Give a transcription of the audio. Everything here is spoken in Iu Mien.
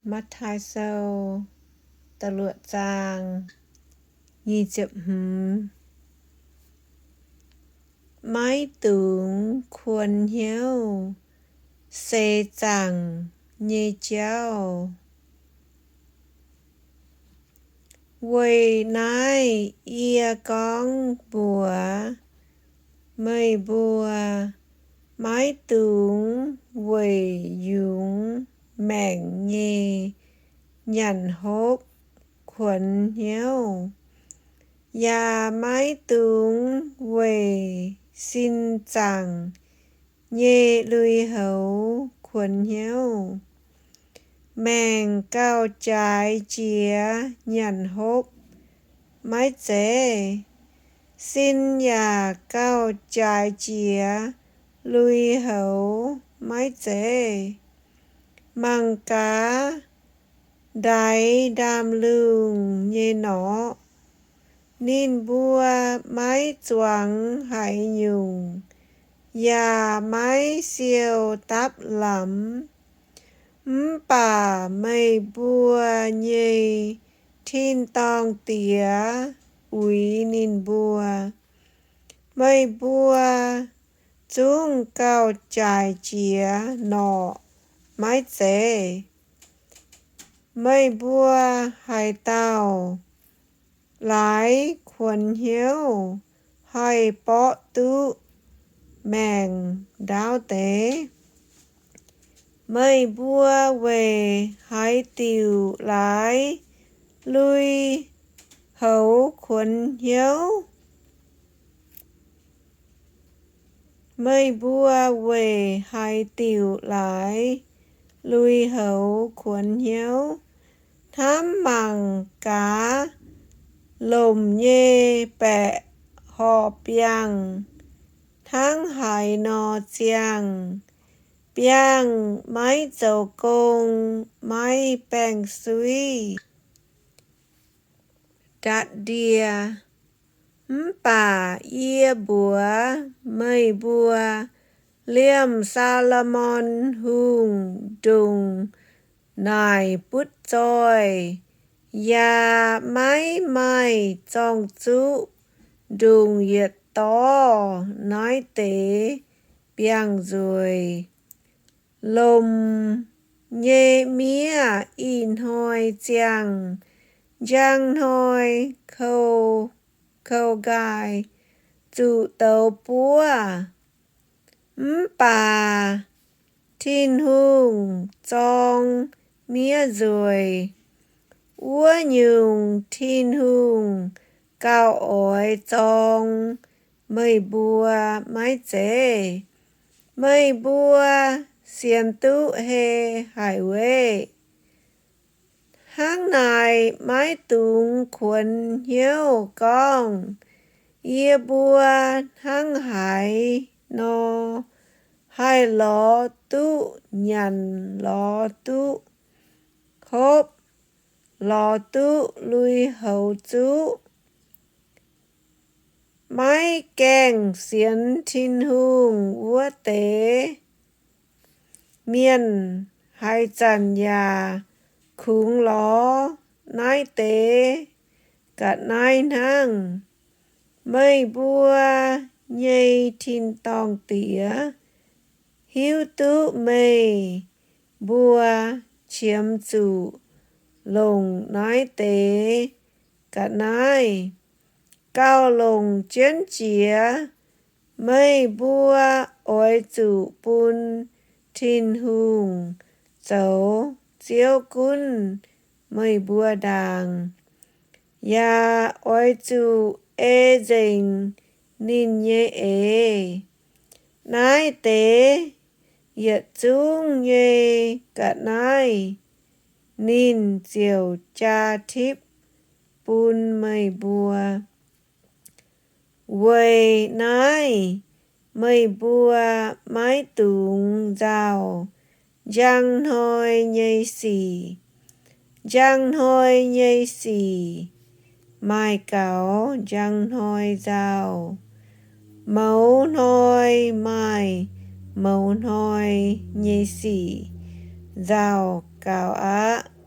Matv^taai Sou da'luoqc zaang nyic ziepc hmz. Maiv dungx kuonx hnyouv seix zaangc nyei jauv. Weic naaiv yie gorngv mbuox meih mbuo, maiv dungx weic yungz maengc nyei nyanc hopv kuonx hnyouv, yaac maiv dungx weic sin zaangc nyei lui-houx kuonx hnyouv. Maengc gauh jaaix jiex nyanc hopv maiv zeiz? Sin yaac gauh jaaix jiex lui-houx maiv zeiz? Mangc gaax ndaix ndaamv-lungh nyei norqc. Ninh mbuo maiv zuangx haaix nyungc, yaac maiv siou dapv lamz. Mv baac meih mbuo nyei tin-dorngh Diex uix ninh mbuo. Meih mbuo zungv gauh jaaix jiex norqc maiv zeiz? Meih mbuo haaix dauh laaix kuonx hnyouv haih borqv duqv maengc ndaauv deix? Meih mbuo weic haaix diuc laaix lui-houx kuonx hnyouv? Meih mbuo weic haaix diuc laaix lui-houx kuonx hnyouv? Hnamv mangc gaax, lomc nyei baeqc horh biangh hnangv haaix nor ziangh. Biangh maiv zoux gong, maiv baengh suiv, ndatc ndie. Mv baac yie mbuox meih mbuo, liemh Saa^lo^morn Hungh ndongc naaic butv zoih yaac maiv maaih zorng-zuqv ndongc yietc dorv naaiv deix biangh nzueic. Lomc nyei miev ih hnoi ziangh, njang hnoi kou, kou nqaai zuqc douz buov. Mv baac Tin-Hungh zorng miev nzueic. Wuov nyungc, Tin-Hungh gauh oix zorng meih mbuo maiv zeiz? Meih mbuo sienx duqv hei haic weih. Hnangv naaic maiv dungx kuonx hnyouv gorngv, Yie mbuo hnangv haaix nor haih lorz duqv nyanc, lorz duqv hopv, lorz duqv lui-houx zuqv? Maiv gaengh sienx Tin-Hungh wuov deix mienh haaix zanc yaac kungx lorz naaiv deix ga'naaiv hnangv. Meih mbuo nyei tin-dorngh Diex hiuv duqv meih mbuo qiemx zuqc longc naaiv deix ga'naaiv. Gauh longc jienv jiex, meih mbuo oix zuqc bun Tin-Hungh zoux Ziouv gunv meih mbuo ndaangc, yaac oix zuqc ei nzengc ninh nyei eix. Naaiv deix yietc zungv nyei ga'naaiv ninh ziouc jaa tipv bun meih mbuo. Weic naaiv meih mbuo maiv dungx nzauh njang hnoi nyei sic. Njang hnoi nyei sic maaih gaux njang hnoi nzauh, mouz hnoi maaih mouz hnoi nyei sic nzauh gaux aqv.